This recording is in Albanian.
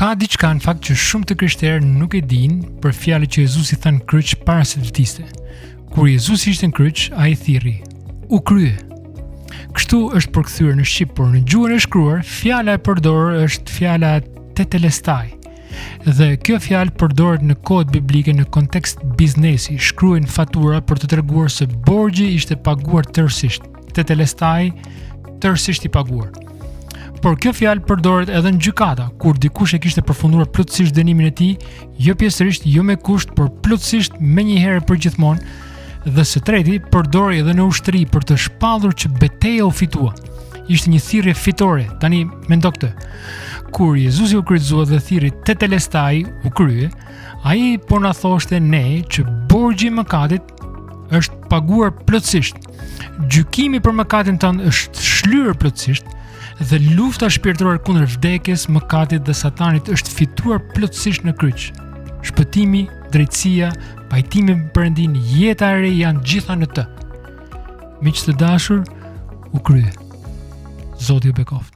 Ka diçka në fakt që shumë të krishterë nuk e dinë për fjalët që Jezusi tha në kryq para se të vdiste. Kur Jezusi ishte në kryq, ai thirri: "U krye." Kështu është përkthyer në shqip, por në gjuhën e shkruar, fjala e përdorur është fjala tetelestai. Dhe kjo fjalë përdoret në kohët biblike në kontekst biznesi, shkruajnë fatura për të treguar se borxhi ishte paguar tërësisht. Tetelestai tërësisht i paguar. Por kjo fjalë përdoret edhe në gjykata, kur dikush e kishte përfunduar plotësisht dënimin e tij, jo pjesërisht, jo me kusht, por plotësisht menjëherë përgjithmonë. Dhe së treti, përdorej edhe në ushtri për të shpallur që beteja u fitua. Ishte një thirrje fitore. Tani mendo këtë. Kur Jezusi u kryqëzua dhe thirri tetelestai u krye, ai po na thoshte ne që borxhi i mëkatit është paguar plotësisht. Gjykimi për mëkatin tënd është shlyer plotësisht dhe lufta shpirtërore kundër vdekjes, mëkatit dhe satanit është fituar plotësisht në kryq. Shpëtimi, drejtësia, pajtimi me Perëndinë, jeta e re janë gjitha në të. Miq të dashur, u krye. Zoti ju bekoftë.